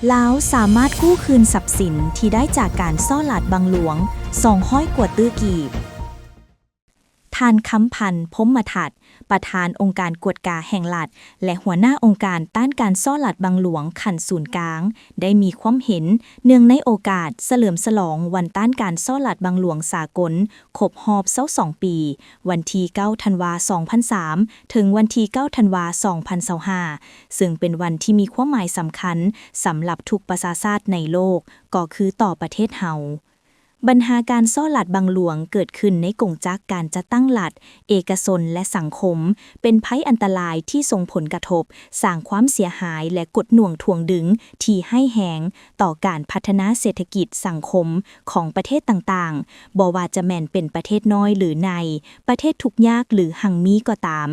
ລາວສາມາດກູ້ຄືນຊັບສິນທີ່ໄດ້ຈາກການສໍ້ລາດບັງຫຼວງ ສອງຮ້ອຍກວ່າຕື້ກີບ. ທ່ານ ຄຳພັນ ພົມມະທັດ ປະທານອົງການກວດກາແຫ່ງລັດ ແລະ ຫົວໜ້າອົງການຕ້ານການສໍ້ລາດບັງຫຼວງຂັ້ນສູນກາງ ໄດ້ມີຄວາມເຫັນ ເນື່ອງໃນໂອກາດສະເຫຼີມສະຫຼອງວັນຕ້ານການສໍ້ລາດບັງຫຼວງສາກົນ ຄົບຮອບຊາວສອງປີ, ວັນທີເກົ້າທັນວາ ສອງພັນສາມ ເຖິງວັນທີເກົ້າທັນວາ ສອງພັນຊາວຫ້າ ເຊິ່ງເປັນວັນທີ່ມີຄວາມໝາຍສຳຄັນສຳລັບທຸກປະຊາຊາດໃນໂລກ, ກໍຄືຕໍ່ປະເທດເຮົາ. ບັນຫາການສໍ້ລາດບັງຫຼວງເກີດຂຶ້ນໃນກົງຈັກການຈັດຕັ້ງລັດ, ເອກະຊົນ ແລະ ສັງຄົມ, ເປັນໄພອັນຕະລາຍທີ່ສົ່ງຜົນກະທົບ, ສ້າງຄວາມເສຍຫາຍ ແລະ ກົດໜ່ວງຖ່ວງດຶງທີ່ຮ້າຍແຮງຕໍ່ການພັດທະນາເສດຖະກິດສັງຄົມຂອງປະເທດຕ່າງໆ, ບໍ່ວ່າຈະແມ່ນເປັນປະເທດນ້ອຍ ຫຼື ໃຫຍ່, ປະເທດທຸກຍາກ ຫຼື ຮັ່ງມີກໍຕາມ,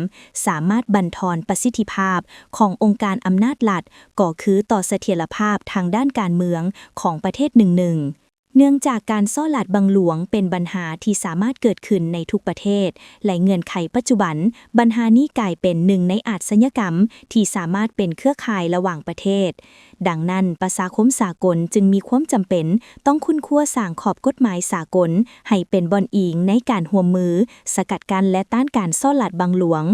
ສາມາດບັນທອນປະສິດທິພາບຂອງອົງການອຳນາດລັດ, ກໍຄືຕໍ່ສະຖຽລະພາບທາງດ້ານການເມືອງຂອງປະເທດໜຶ່ງໆ. ເນື່ອງຈາກການສໍ້ລາດບັງຫຼວງເປັນບັນຫາທີ່ສາມາດເກີດຂຶ້ນໃນທຸກປະເທດ ແລະ ເງື່ອນໄຂປັດຈຸບັນ, ບັນຫານີ້ກາຍເປັນໜຶ່ງໃນອາດຊະຍາກຳທີ່ສາມາດເປັນເຄືອຂ່າຍລະຫວ່າງປະເທດ. ດັ່ງນັ້ນ, ປະຊາຄົມສາກົນຈຶ່ງມີຄວາມຈຳເປັນຕ້ອງຄົ້ນຄວ້າສ້າງຂອບກົດໝາຍສາກົນໃຫ້ເປັນບ່ອນອີງໃນການຮ່ວມມືສະກັດກັ້ນ ແລະ ຕ້ານການສໍ້ລາດບັງຫຼວງ.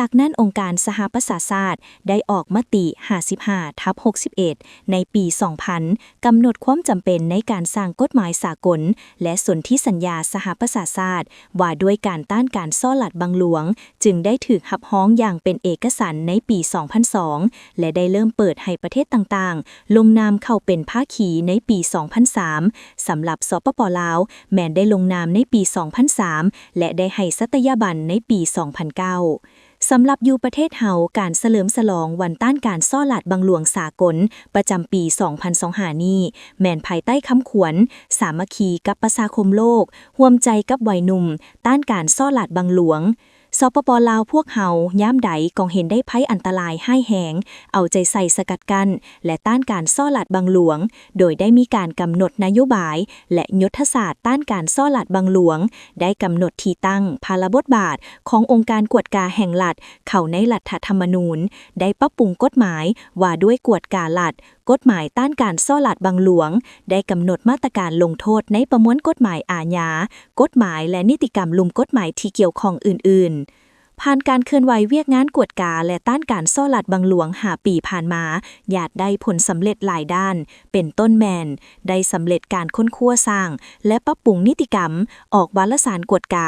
ຈາກນັ້ນ, ອົງການສະຫະປະຊາຊາດໄດ້ອອກມະຕິ ຫ້າສິບຫ້າທັບຫົກສິບເອັດ ໃນປີສອງພັນ ກຳນົດຄວາມຈຳເປັນໃນການສ້າງກົດໝາຍສາກົນ ແລະ ສົນທິສັນຍາສະຫະປະຊາຊາດ ວ່າດ້ວຍການຕ້ານການສໍ້ລາດບັງຫຼວງ, ຈຶ່ງໄດ້ຖືກຮັບຮອງຢ່າງເປັນເອກະສັນໃນປີສອງພັນສອງ ແລະ ໄດ້ເລີ່ມເປີດໃຫ້ປະເທດຕ່າງໆລົງນາມເຂົ້າເປັນພາຄີໃນປີສອງພັນສາມ. ສຳລັບ ສປປ ລາວ ແມ່ນໄດ້ລົງນາມໃນປີສອງພັນສາມ ແລະ ໄດ້ໃຫ້ສັດຕະຍາບັນໃນປີສອງພັນເກົ້າ. ສຳລັບຢູ່ປະເທດເຮົາ, ການສະເຫຼີມສະຫຼອງວັນຕ້ານການສໍ້ລາດບັງຫຼວງສາກົນປະຈຳປີສອງພັນຊາວຫ້ານີ້ ແມ່ນພາຍໃຕ້ຄຳຂວັນ ສາມັກຄີກັບປະຊາຄົມໂລກ, ຮ່ວມໃຈກັບໄວໜຸ່ມ, ຕ້ານການສໍ້ລາດບັງຫຼວງ. ສປປ ລາວພວກເຮົາ ຍາມໃດກໍເຫັນໄດ້ໄພອັນຕະລາຍຮ້າຍແຮງ, ເອົາໃຈໃສ່ສະກັດກັ້ນ ແລະ ຕ້ານການສໍ້ລາດບັງຫຼວງ, ໂດຍໄດ້ມີການກຳນົດນະໂຍບາຍ ແລະ ຍຸດທະສາດຕ້ານການສໍ້ລາດບັງຫຼວງ, ໄດ້ກຳນົດທີ່ຕັ້ງ, ພາລະບົດບາດຂອງອົງການກວດກາແຫ່ງລັດເຂົ້າໃນລັດຖະທຳມະນູນ, ໄດ້ປັບປຸງກົດໝາຍວ່າດ້ວຍກວດກາລັດ, ກົດໝາຍຕ້ານການສໍ້ລາດບັງຫຼວງ, ໄດ້ກຳນົດມາດຕະການລົງໂທດໃນປະມວນກົດໝາຍອາຍາ, ກົດໝາຍ ແລະ ນິຕິກຳລຸ່ມກົດໝາຍທີ່ກ່ຽວຂ້ອງອື່ນໆ. ຜ່ານການເຄື່ອນໄຫວວຽກງານກວດກາ ແລະ ຕ້ານການສໍ້ລາດບັງຫຼວງຫ້າປີຜ່ານມາ, ຍາດໄດ້ຜົນສຳເລັດຫຼາຍດ້ານ, ເປັນຕົ້ນແມ່ນ ໄດ້ສຳເລັດການຄົ້ນຄວ້າສ້າງ ແລະ ປັບປຸງນິຕິກຳ, ອອກວາລະສານກວດກາ,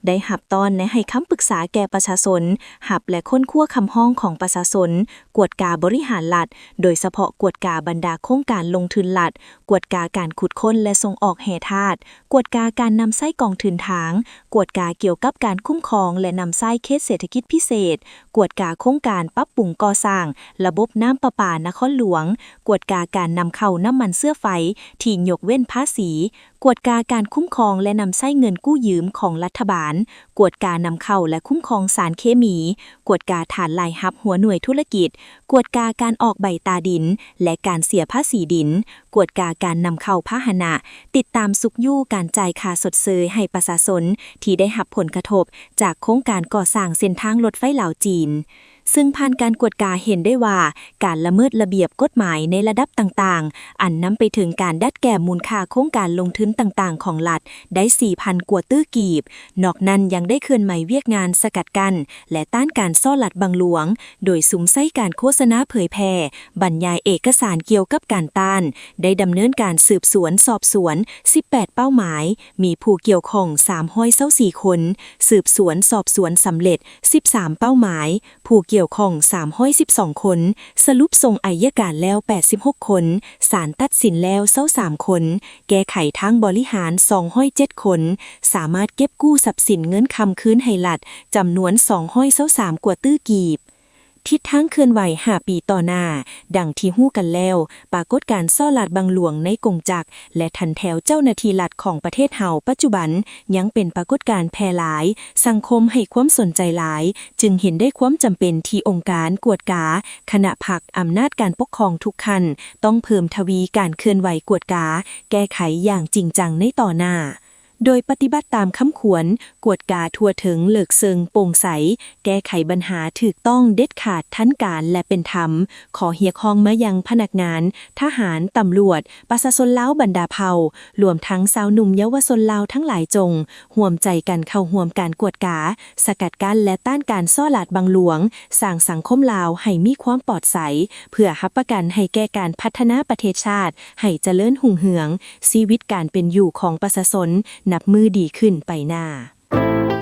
ໄດ້ຮັບຕ້ອນ ແລະ ໃຫ້ຄຳປຶກສາແກ່ປະຊາຊົນ, ຮັບ ແລະ ຄົ້ນຄວ້າຄຳຮ້ອງຂອງປະຊາຊົນ, ກວດກາບໍລິຫານລັດ, ໂດຍສະເພາະກວດກາບັນດາໂຄງການລົງທຶນລັດ, ກວດກາການຂຸດຄົ້ນ ແລະ ສົ່ງອອກແຮ່ທາດ, ກວດກາການນຳໃຊ້ກອງທຶນທາງ, ກວດກາກ່ຽວກັບການຄຸ້ມຄອງ ແລະ ນຳໃຊ້ເຂດເສດຖະກິດພິເສດ, ກວດກາໂຄງການປັບປຸງກໍ່ສ້າງລະບົບນ້ຳປະປານະຄອນຫຼວງ, ກວດກາການນຳເຂົ້ານ້ຳມັນເຊື້ອໄຟທີ່ຍົກເວັ້ນພາສີ, ກວດກາການຄຸ້ມຄອງ ແລະ ນຳໃຊ້ເງິນກູ້ຢືມຂອງລັດຖະບານ, ກວດການຳເຂົ້າ ແລະ ຄຸ້ມຄອງສານເຄມີ, ກວດກາຖານລາຍຮັບຫົວໜ່ວຍທຸລະກິດ, ກວດກາການອອກໃບຕາດິນ ແລະ ການເສຍພາສີດິນ, ກວດກາການນຳເຂົ້າພາຫະນະ, ຕິດຕາມຊຸກຍູ້ການຈ່າຍຄ່າຊົດເຊີຍໃຫ້ປະຊາຊົນທີ່ໄດ້ຮັບຜົນກະທົບຈາກໂຄງການກໍ່ສ້າງເສັ້ນທາງລົດໄຟລາວ-ຈີນ. ເຊິ່ງຜ່ານການກວດກາເຫັນໄດ້ວ່າ ການລະເມີດລະບຽບກົດໝາຍໃນລະດັບຕ່າງໆ ອັນນຳໄປເຖິງການດັດແກມມູນຄ່າໂຄງການລົງທຶນຕ່າງໆຂອງລັດ ໄດ້ສີ່ພັນກວ່າຕື້ກີບ. ນອກນັ້ນຍັງໄດ້ເຄື່ອນໄຫວວຽກງານສະກັດກັ້ນ ແລະ ຕ້ານການສໍ້ລາດບັງຫຼວງ, ໂດຍສຸມໃສ່ການໂຄສະນາເຜີຍແຜ່, ບັນຍາຍເອກະສານກ່ຽວກັບການຕ້ານ, ໄດ້ດຳເນີນການສືບສວນສອບສວນສິບແປດເປົ້າໝາຍ, ມີຜູ້ກ່ຽວຂ້ອງສາມຮ້ອຍຊາວສີ່ຄົນ, ສືບສວນສອບສວນສຳເລັດສິບສາມເປົ້າໝາຍ, ຜູ້ກ່ຽວຂ້ອງສາມຮ້ອຍສິບສອງຄົນ, ສະຫຼຸບສົ່ງໄອຍະການແລ້ວແປດສິບຫົກຄົນ, ສານຕັດສິນແລ້ວຊາວສາມຄົນ, ແກ້ໄຂທາງບໍລິຫານສອງຮ້ອຍເຈັດຄົນ, ສາມາດເກັບກູ້ຊັບສິນເງິນຄຳຄືນໃຫ້ລັດຈຳນວນສອງຮ້ອຍຊາວສາມກວ່າຕື້ກີບ. ທິດທາງເຄື່ອນໄຫວຫ້າປີຕໍ່ໜ້າ, ດັ່ງທີ່ຮູ້ກັນແລ້ວ, ປາກົດການສໍ້ລາດບັງຫຼວງໃນກົງຈັກ ແລະ ຖັນແຖວເຈົ້າໜ້າທີ່ລັດຂອງປະເທດເຮົາປັດຈຸບັນ ຍັງເປັນປາກົດການແຜ່ຫຼາຍ, ສັງຄົມໃຫ້ຄວາມສົນໃຈຫຼາຍ, ຈຶ່ງເຫັນໄດ້ຄວາມຈຳເປັນທີ່ອົງການກວດກາ, ຄະນະພັກ, ອຳນາດການປົກຄອງທຸກຂັ້ນ ຕ້ອງເພີ່ມທະວີການເຄື່ອນໄຫວກວດກາ, ແກ້ໄຂຢ່າງຈິງຈັງໃນຕໍ່ໜ້າ. ໂດຍປະຕິບັດຕາມຄຳຂວັນ ກວດກາທົ່ວເຖິງ, ເລິກເຊິ່ງ, ໂປ່ງໃສ, ແກ້ໄຂບັນຫາຖືກຕ້ອງ, ເດັດຂາດ, ທັນການ ແລະ ເປັນທຳ. ຂໍຮຽກຮ້ອງມາຍັງພະນັກງານ, ທະຫານ, ຕຳຫຼວດ, ປະຊາຊົນລາວບັນດາເຜົ່າ, ລວມທັງຊາວໜຸ່ມເຍົາວະຊົນລາວທັງຫຼາຍ ຈົ່ງຮ່ວມໃຈກັນເຂົ້າຮ່ວມການກວດກາ, ສະກັດກັ້ນ ແລະ ຕ້ານການສໍ້ລາດບັງຫຼວງ, ສ້າງສັງຄົມລາວໃຫ້ມີຄວາມປອດໃສ, ເພື່ອຮັບປະກັນໃຫ້ແກ່ການພັດທະນາປະເທດຊາດໃຫ້ຈະເລີນຮຸ່ງເຮືອງ, ຊີວິດການເປັນຢູ່ຂອງປະຊາຊົນນັບມື້ດີຂຶ້ນໄປໜ້າ.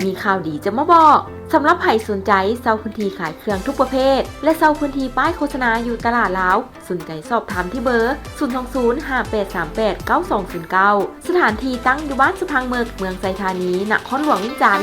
ມີຂ່າວດີຈະມາບອກ. ສຳລັບໃຜສົນໃຈເຊົ່າພື້ນທີ່ຂາຍເຄື່ອງທຸກປະເພດ ແລະ ເຊົ່າພື້ນທີ່ປ້າຍໂຄສະນາຢູ່ຕະຫຼາດລາວ, ສົນໃຈສອບຖາມທີ່ເບີ ສູນສອງສູນ ຫ້າແປດສາມແປດ ເກົ້າສອງສູນເກົ້າ. ສະຖານທີ່ຕັ້ງຢູ່ບ້ານສະພັງເມິກ, ເມືອງໄຊທານີ, ນະຄອນຫຼວງວຽງຈັນ.